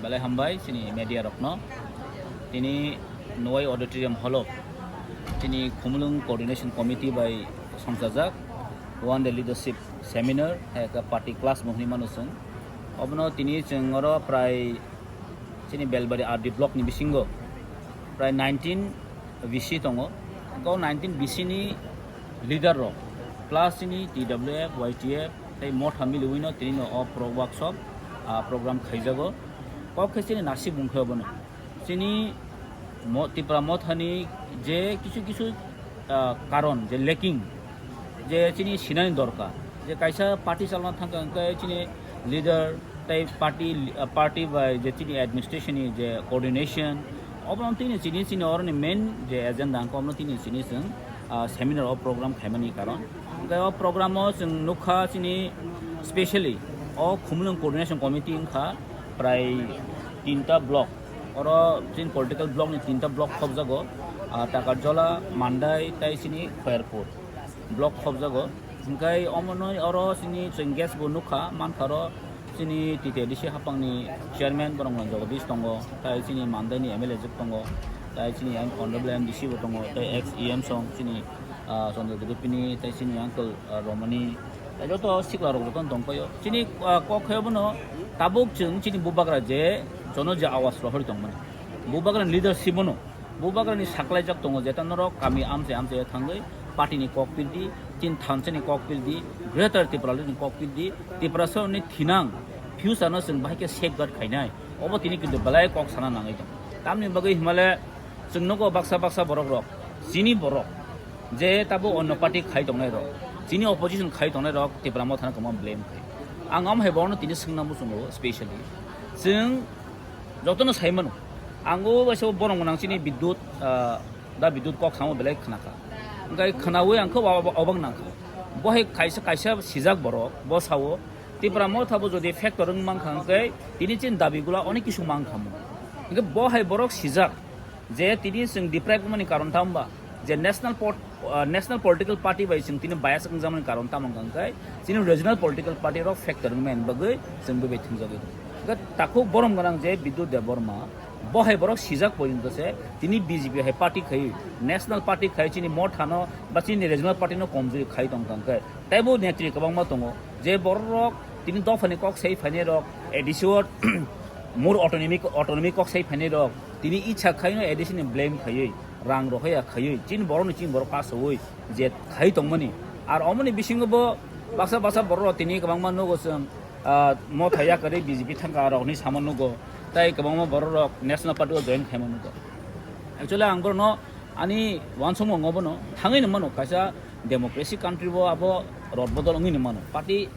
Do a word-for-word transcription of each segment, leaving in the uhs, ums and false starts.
Belai hambai chini media rokno. Tini Nwai Auditorium Hall o chini Khumulwng Coordination Committee bai songchajak One Day Leadership Seminar, hai khe party class bo hwnwi mano chwng. Obono tini chwng oro prai chini Belbari R D block ni bisingo prai nineteen B C tongo. Kau nineteen B C ni leader rok plus chini T W F, Y T F tei motha miliwino tini no o pro workshop, ah, program khaijago. Kok khe chini nasik bung khe obono. Chini mo-, Tipra mothani je kisu kisu, ah, karon je lacking, je chini sinani dorkar, je kaisa party chalna thangkha hwnkhe chini leader tei party, ah, party bai je chini administration ni je coordination, obono tini chini, chini oroni main je agenda hwnkhe obono tini chini chwng, ah, seminar o program khaimani karon. Hwnkhe o program o chwng nukha chini specially o Khumulwng Coordination Committee wngkha prai tinta block. Oro chini political block ni tinta block khopjago, ah, Takarjola, Mandai tei chini Khairpur block khopjago. Hwnkhe omono oro chini chwng guest bo nukha, mankha oro chini T T A D C hapangni chairman borok no Jagadish tongo, tei chini Mandai ni M L A jwk tongo, tei chini yang honorable M D C bo tongo, tei ex E M song chini, ah, Chandra Jagopini, tei chini uncle, ah, Romani, tei joto sikla rok joto tongpaio. Chini, ah, kok khe bono tabuk chwng chini bubagra je jono je awas rohori tongmani. Bubagra ni leadership bono Bubagrani saklaijak tongo, jeta norok kami amchai amchai thangwi party ni kok pildi, chin thansa ni kok pildi, Greater Tipraland ni kok pildi, Tiprasa ni thinang future no chwng bahai khe safeguard khainai. Obo tini kintu belai kok sana nangwi tong. Tamni bagwi himale chwng nogo baksa baksa borok rok, chini borok, je tabo onno party khai tongnai rok, chini opposition khai tongnai rok Tipra Motha no kwma blame khai. Ang am hai borokno tini swngna muchungo specially. Chwng jotono sai mano. Ang o waisa borok gwnang chini Bidyut, ah, da Bidyut kok samo belai khnakha. Hwnkhe khnaui ang khe wa-, wa-, obak nangkha. Bo hai kaisa, kaisa sijak borok, bo sao, Tipra Motha bo jodi factor wng mankha hwnkhe tini chini dabi gula onek kisu mankha mo. Hwnkhe bo hai borok sijak je tini chwng deprive wngmani karon tamo ba? Je national pot-, ah, national political party bai chwng tini bias wngjakmani karon tamo hwnkha hwnkhe chini regional political party rok factor wngmani bagwi chwng bai thwngjagwi. Hwnkhe takhuk borom gwnang je Bidyut Debbarma, bo hai borok sijak porjonto se tini B J P hai party khai, national party khai chini Mothano ba chini regional party no komjuri khai tongkha hwnkhe. Teibo netri kwbangma tongo, je borok rok tini dophani kok sai phainai rok, A D C o more autonomy, autonomy kok sai phainai rok, tini icha khaino A D C ni blame khaiwi, rang rohorya khaiwi, chini borokni chini borok pasaui je khai tongmani. Ar omoni bisingo bo baksa baksa borok rok tini kwbangma nugo chwng, ah, Motha yakarwi B J P thangka rokni samo nugo, tei kwbangma borok rok National Party o join khaima nugo. Actually ang borokno ani uansukmung obono thangwi no mano, kaisa democracy country bo abo rot bodol wngwi no mano. Party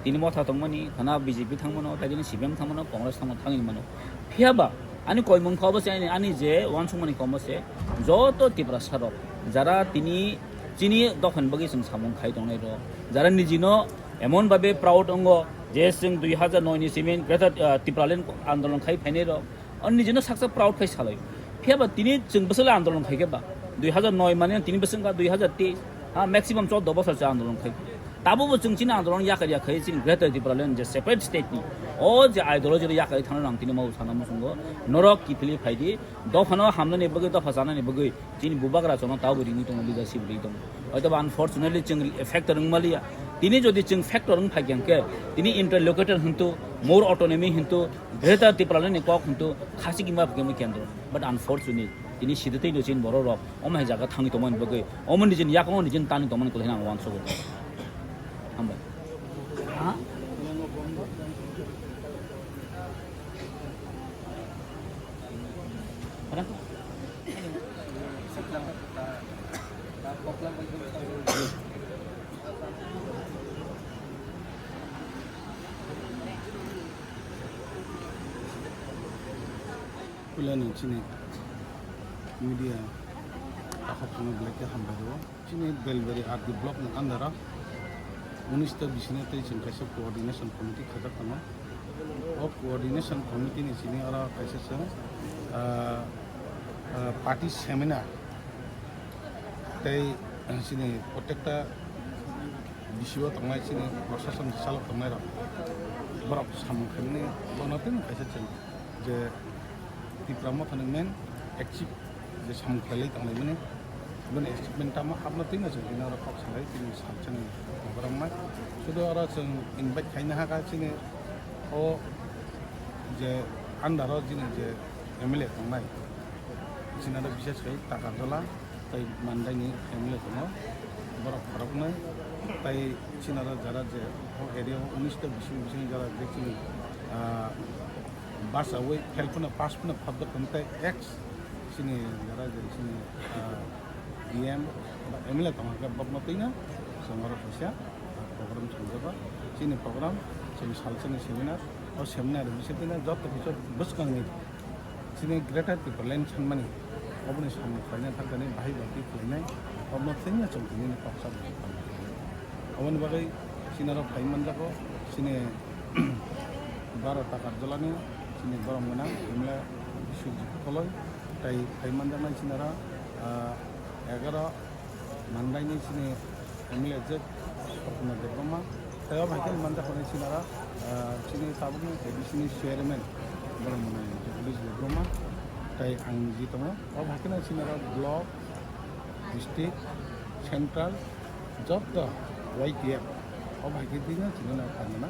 tini Motha tongmani, khana B J P thangmano, tei tini C P M thangmano, Congress thangmano, thangwi mano. Phiya ba, ani koimung kha obo se ani, ani je uansukmani komo se, joto Tiprasa rok, jara tini chini dophani bagwi chwng samung khai tongnai rok, jara nijino emon babe proud wngo je chwng dui hazar noi ni simi Greater, ah, Tipraland andolon khai phainai rok, ani nijino saksa proud khai salai. Phiya ba tini chwng bwswk le andolon khai khe ba, dui hazar noi mane tini bwswk wngkha dui hazar teis, ha, maximum chordo bosor se andolon khai. Tabo bo chwng chini andolon yakar yakhai chini Greater Tipraland je separate state ni o je ideology ro yakhai thangna nang tini mau sana muchungo norok kiphilwi phaidi dophano hamnani bagwi dopha chanani bagwi chini bubagra chono tabo ringwi tongo leadership ri tongo. Hoito ba unfortunately chwng factor wng maliya. Tini jodi chwng factor wng phai khe tini interlocutor hintu more autonomy hintu Greater Tipraland ni kok hintu khasi kima kima kendro. But unfortunately tini siditei no chini borok rok omo hai jaga thangwi tongmani bagwi omo nijini yakungo nijini tani tongmani kwlai ang uansugo. Hambai. Ha? Ada? Puilani chini media takhuk phano belai khe hambai rwo. Chini Belbari R D block ni under o unis ta bisini tei chwng kaisa coordination committee khajak tongo. O coordination committee ni simi oro kaisa chwng, ah, ah, party seminar tei, ah, chini protekta Bisingo tongnai chini prosason chalok tongnai rok, borok samung khaimani bono tei kaisa chwng je Tipra Mothani main achieve je samung khlaiwi tonglaimani, bini achievement tamo abono twi no chwng tini oro kok salai tini salsani program mai. Sudu oro chwng invite khaina hakha chini o je under o chini je M L A tongnai, chini oro bises khai Takarjala tei Mandaini M L A tongo, borok khoroknwi tei chini oro jara je o area o unis ta bising bising jara je chini, ah, bus awi fail phano pass phano khobjak tong tei ex chini jara je chini, ah, D M ba M L A tong hwnka bokno twino chwng oro kaisa program chwngjak o. Chini program chini salsani seminar, o seminar bisingtwi joto kisa bwskangni chini Greater Tipraland sanmani oboni samung khlaina thangkani bahai bai khlainai, obono twino chwng tini kok sa. Aboni bagwi chini oro phai manjago chini baro Takarjalani chini borok gwnang M L A Biswajit Koloi, tei phai manjaknai chini oro, ah, egaro Mandaini chini M L A je Swapna Debbarma, tei o hai khe manjaknai chini oro, ah, chini tabukni A D C ni chairman borok gwnang Jagadish Debbarma, tei ang niji tongo. O hai kheno chini oro block, district, central, joto Y T F, o hai khe bini chini no phaimano.